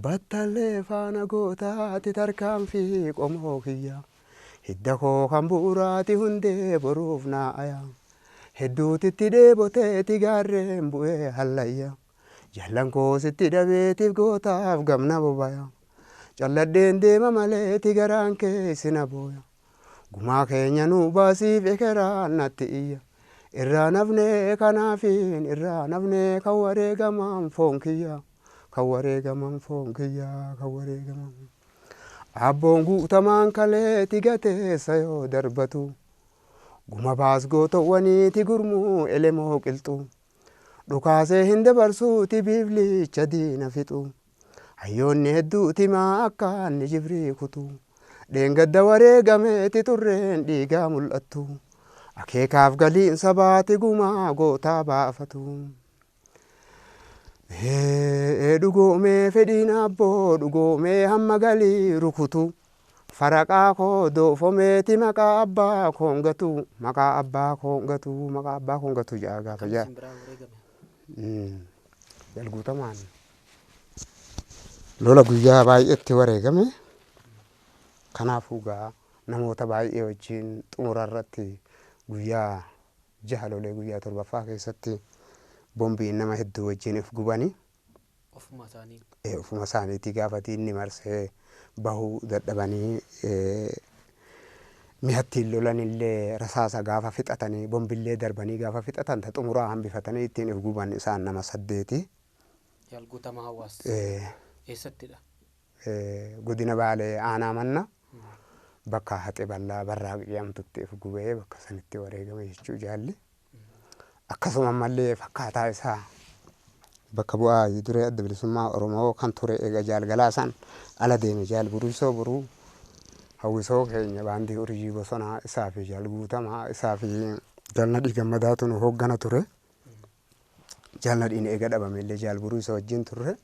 Battallee faana gootaati tarkaanfii qomoo kiyya. Hidda koo kan bu'uuraati hundee boruuf naa aya. Hedduutitti dheeboteeti gaarreen bu'ee hallayya. Jaallan koo sitti dhabeetiif gootaaf gamna bobaya. Calladheen deema maleeti garaan keessi na booya. Gumaa keenya nuu baasiif ekeraan natti iyya. Irraa nafnee kanaafiin irraa nafnee kan wareegaman foon kiyya. Kan wareegaman foon kiyya kan wareegaman. Abboon guutamaan kaleeti gateessa yoo darbatu. Guma baas gootowwaniiti gurmuu elemoo qilxu. Dhukaasee hin dabarsuuti biiflicha diina fixu. Hayyoonni hedduuti maa akka inni jibrii kutu. Dheengadda wareegameeti xurreen dhiigaa mul'attu. Akeekaaf galiin sabaati gumaa gootaa baafatu. Dhugoomee fedhiin abboo dhugoomee hamma galii rukutu. Faraqaa koo doofomeeti maqaa abbaa koon gatu maqaa abbaa koon gatu maqaa abbaa koon gatu jedha gaafa Kan jedha. isin biraa wareegame. Jalguutamaan lola guyyaa baay'eetti wareegame. Kanaafuu gaa namoota baay'ee wajjin xumura irratti guyyaa jaha lolee guyyaa torbaffaa keessatti bombiin nama hedduu wajjin if gubanii. Ofuma isaanii. Ofuma isaaniitii gaafa diinni marsee bahuu dadhabanii mi'attiin lolanillee rasaasa gaafa fixatanii bombillee darbanii gaafa fixatan ta xumuraa hambifatanii ittiin if guban isaan nama 8. Jaal Guutamaa Hawaas. Eessattidha? Godina Baalee aanaa manna bakka haxe bal'aa barraaq jedhamtutti if gubee bakka sanitti wareegame jechuu jaalli. Akkasuma ammallee fakkaataa isaa bakka bu'aa duree adda bilisummaa Oromoo kan ture eega jaal Galaasaan ala deeme jaal Buruusoo Boruu hawwisoo keenya baandii urjii bosonaa isaa fi jaal Guutamaa isaa fi jaal Nadhii Gammadaatu nu hooggana ture. Jaal Nadhiin eega dhabame illee jaal Buruusoo wajjin turre.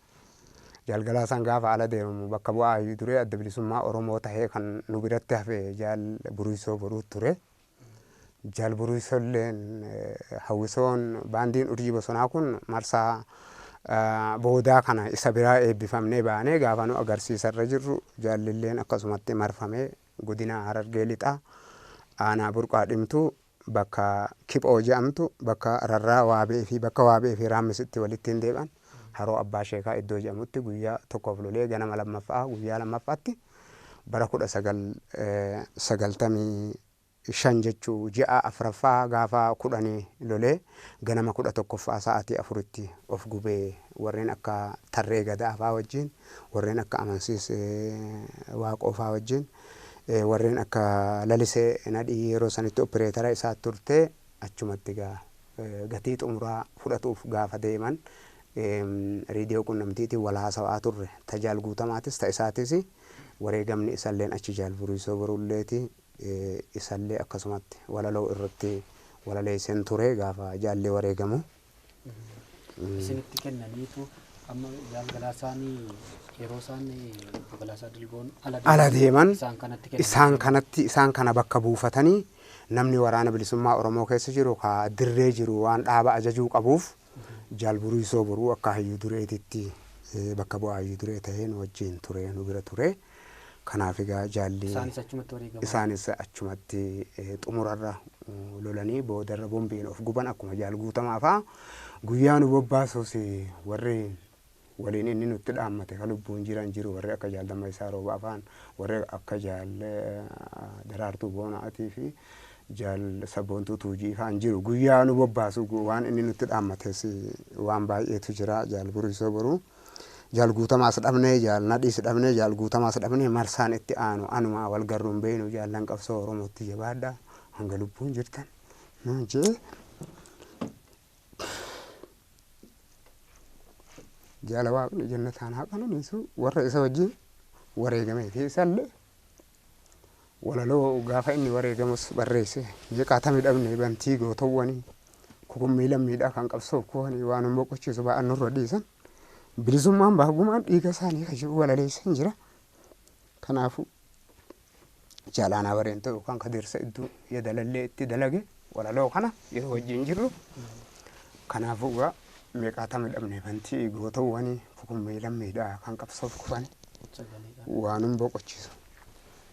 Jaal Galaasaan gaafa ala deemamu bakka bu'aa duree adda bilisummaa Oromoo tahee kan nu biratti hafe jaal Buruusoo Boruu ture. Jaal Buruusoo illeen hawwisoon baandiin urjii bosonaa kun marsaa boodaa kana isa biraa eebbifamnee baanee gaafa nu agarsiisarra jirru jaallilleen akkasumatti marfamee godina Harargee lixaa aanaa burqaa dhimtuu bakka Kiphoo jedhamtu bakka Rarraa Waabee fi bakka Waabee fi Raammisitti walitti hin deebi'an haroo Abbaa Sheekaa iddoo jedhamutti guyyaa tokkoof lolee ganama lammaffaa guyyaa lammaffaatti bara 1995 jechuu ji'a afuraffaa gaafa 10 lolee ganama 11ffaa sa'aatii 4tti of gubee warreen akka Tarree Gadaa faa wajjin warreen akka Amansiis Waaqoo faa wajjin warreen akka Lalisee Nadhii yeroo sanitti opereetara isaa turte achumatti gaa gatii xumuraa fudhatuuf gaafa deeman riidiyoo qunnamtiitiin wal haasawaa turre ta jaal Guutamaatis ta isaatis wareegamni isalleen achi jaal Buriisoo Borulleeti isallee akkasumatti walaloo irratti walaleesseen ture gaafa jaalli wareegamu. Isinitti kennaniitu amma jaal Galaasaan yeroo isaan Galaasaa Dilboon ala deeman isaan kanatti kennan. Isaan kanatti isaan kana bakka buufatanii namni waraana bilisummaa Oromoo keessa jiru ka dirree jiru waan dhaaba ajajuu qabuuf jaal Buriisoo Boruu akka hayyuu dureetitti bakka bu'aa hayyuu duree tahee nu wajjin ture nu bira ture. Kanaaf egaa jaalli Isaanis achumatti wareegaman. Isaanis achumatti xumurarra lolanii boodarra bombiin of guban akkuma jaal Guutamaa fa'aa guyyaa nu bobbaasus warri waliin inni nutti dhaammate kan lubbuun jiran jiru warri akka jaal Dammayisaa Roobaa fa'aan warri akka jaal Daraartuu Boonaatii fi jaal Sabboontuu Tuujii fa'aan jiru guyyaa nu bobbaasu waan inni nutti dhaammates waan baay'eetu jira jaal Buriisoo Boruu. Jaal Guutamaas dhabnee jaal Nadhiis dhabnee jaal Guutamaas dhabnee marsaan itti aanu anumaa wal garruun beeynu jaallan qabsoo Oromootti jabaadha hanga lubbuun jirtan nuun jee jaala waaqni jannataan haa qananiisu warra isa wajjin wareegamee fi isallee walaloo gaafa inni wareegamus barreesse meeqaatami dhabne bantii gootowwanii kukummii lammiidhaa kan qabsoof kuwanii waan nu boqochiisu ba'an nurra dhiisan bilisummaan baagumaan dhiiga isaanii kan jiru walaleessan jira. Kanaafuu jaalaanaa bareentoo yookaan kadirsa iddoo yadalallee itti dalage walaloo kana yeroo wajjin jirru. Kanaafuu egaa Meeqaatama dhabne bantii gootawwanii kukummee lammiidhaa kan qabsoof kufan Sagaleedhaan. waanum boqochiisu.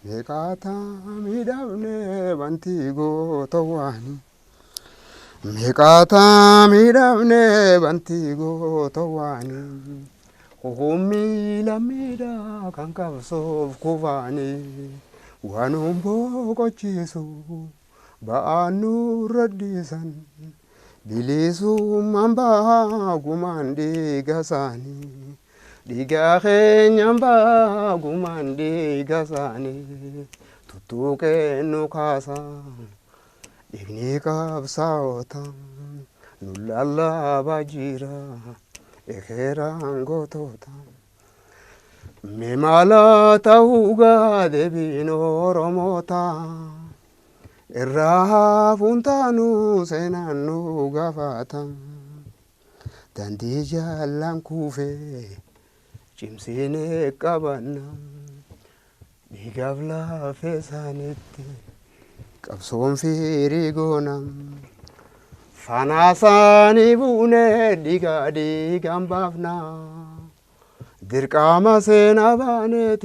Meeqaatamii dhabne bantii gootawwanii. Meeqaatamii dhabne bantii gootawwanii. Kukummii lammiidhaa kan qabsoof kufanii waanum boqochiisu ba'aan nurra dhiisan. Bilisummaan bahaa gumaan dhiiga isaanii. Dhiiga keenyaan bahaa gumaan dhiiga isaanii. Tuttuqee nu kaasa dhiigni qabsaa'ota nu lallaabaa jira ekeraan gootota. Mee maala ta'uu gaa deebiin Oromoota. Irraa hafuun taanu seenaan nu gaafata. Daandii jaallaan kuufee cimsinee qabanna. Dhiigaaf lafee isaaniitti qabsoon firii goona. Faana isaanii buunee dhiiga dhiigaan baafna. Dirqama seenaa baaneeti.